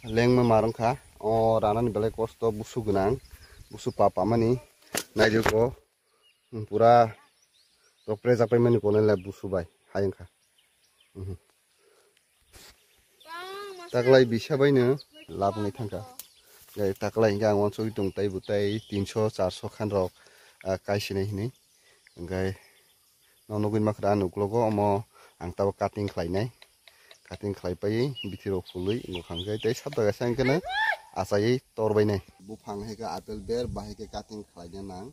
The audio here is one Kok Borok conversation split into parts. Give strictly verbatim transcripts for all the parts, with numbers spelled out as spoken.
Lengma mar wngkha, o ranani belai kosto, busu gwnang, busu pa pamani, nairwgo, hmm, pura rok prejak paimani konai lai busu bai hai wngkha. Mhm. Taklai bisa baino labwngwi thangkha. Gai taklai hingkhe ang uansugwi tong tei bo tei tinso charso khan rok, ah, kaisinai hinwi. Hingkhe no nugwi makhra ani uklogo omo ang tabuk cutting khlainai. Cutting khlai paiwi bithi rok phulwi wngkha hingkhe tei sabda kaisa hingkheno achaiwi tor bainai. Buphang hai khe apple ber bahai khe cutting khlaina nang.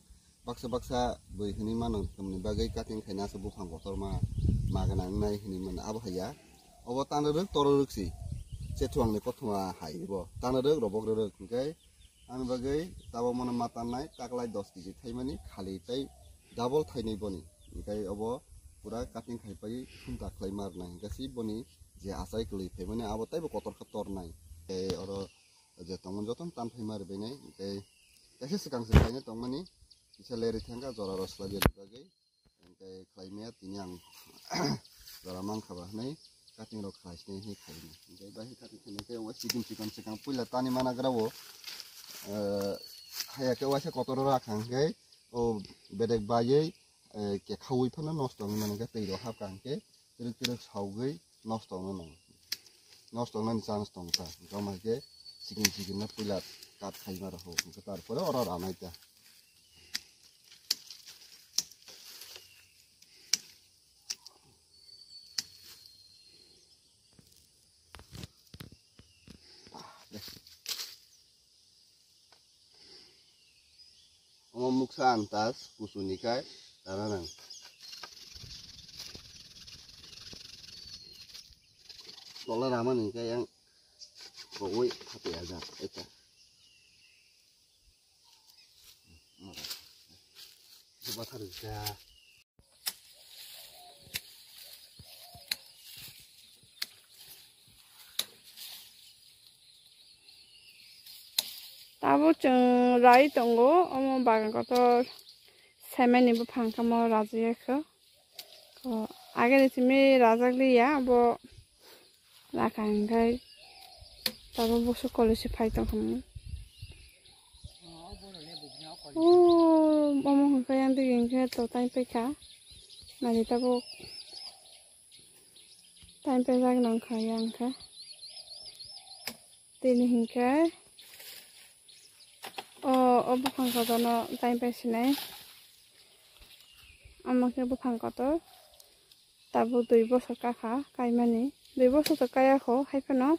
Baksa baksa bui hinwi mano, tamni bagwi cutting khaina se buphang kotorma ma gwnang wngnai hinwi mano, abo haiya. Obo tanrwrwk tororwk si. Chethuangni kothoma hai bo. Tanrwrwk robok rwrwk hingkhe ani bagwi tabuk mano ma tannai taklai dos kg thaimani khali tei double thainai boni. Hingkhe obo pura cutting khai pai thumta khlai ma rwnai hingkhe si boni je achai kwlwi phaimani abo teibo kotor khe tornai. Tei oro je tongmani jotono tan phai ma rwbainai, tei kaisa swkang se khlaina tongmani, kisa lerwi thangkha jora rw swlaiya bagwi, tei khlaimaya tini ang jora mankha ba hwnwi cutting rok khlai sinai hwnwi khaina. Tei bai cutting khaina khe o sikon sikon swkang puila tani mana gra o, eh, haya khe waisa kotor rakha hwnkhe o bedek baiwi, eh, kekhaui phano nosto wngwi mano khe twi rok hapkha hwnkhe twrwk twrwk saugwi nosto wngno nang. Nosto wngnani chance tong ta. Hwnkhe omo hai khe sikon sikon no puila cut khai ma rw hwnkhe tar pore oro ranai ta. Omo muksa antas kuchuni kai rana nang. Tola rama ni kai yang kogoi hati aja eta. Mara. Coba tarik ya. Tabuk chwng rai tongo, omo bagan kotor saimani buphang kamo rajak ya kho. Ko agini simi rajak liya, abo rakha hingkhai tabuk busu koli se phai tongkha. O omo hingkhai yang digi hingkhe to tai paikha. Nari tabuk. Time pajak nang kha yang kha. Tini hinkhe o, o buphang kotorno time pasinai. Omo khe buphang kotor. Tabuk dui bosor kakha kaimani. Dui bosor to kaya kho, hai phano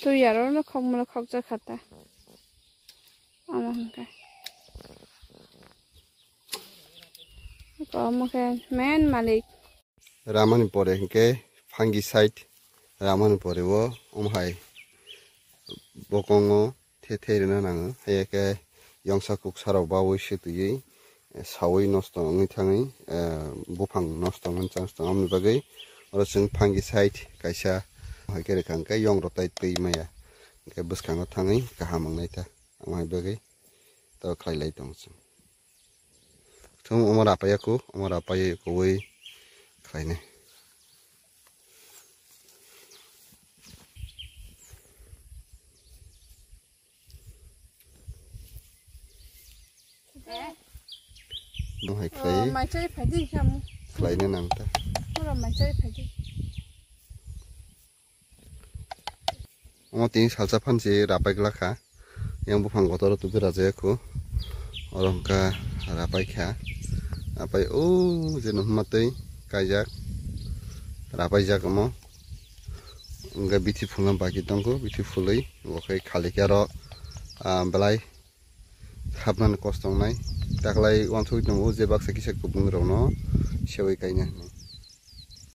twi aro no khokmolo khokjak kha ta. Omo hinkhe. Omo khe main malik. Ramani pore hinkhe fungicide ramani pore o omo hai bokongo the the rwna nango. Haiya khe yongsa kuksa rok bawi swtwi sawi nosto wngwi thangwi, eh, buphang nosto wngmani chance tongo. Aboni bagwi oro chwng fungicide kaisa hai khe rwkha hwnkhe yong rok tai twi maya hwnkhe bwskango thangwi kaham wngnai ta. Omo hai bagwi to khlai lai tongo chwng. Thung omo rapaiya kho, omo rapaiya kowai khlainai. Mo hai khlai. Oh, mai chari phai di khamu. Khlaina nang ta. Mura mai chari phai di. Omo tini salsa phan se rapai glak kha. Yang buphang kotor o tubi rajaya kho. Oro hwnkha rapai kha. Rapai o je no hwnma twi kaijak. Rapai jak omo. Hwnkhe bithi phulna baki tongkho. Bithi phulwi bo khe khali khe aro, ah, belai hapnani kosto wngnai. Taklai uansugwi tongo je baksa kisa kubung rokno sewi kaina hinwi.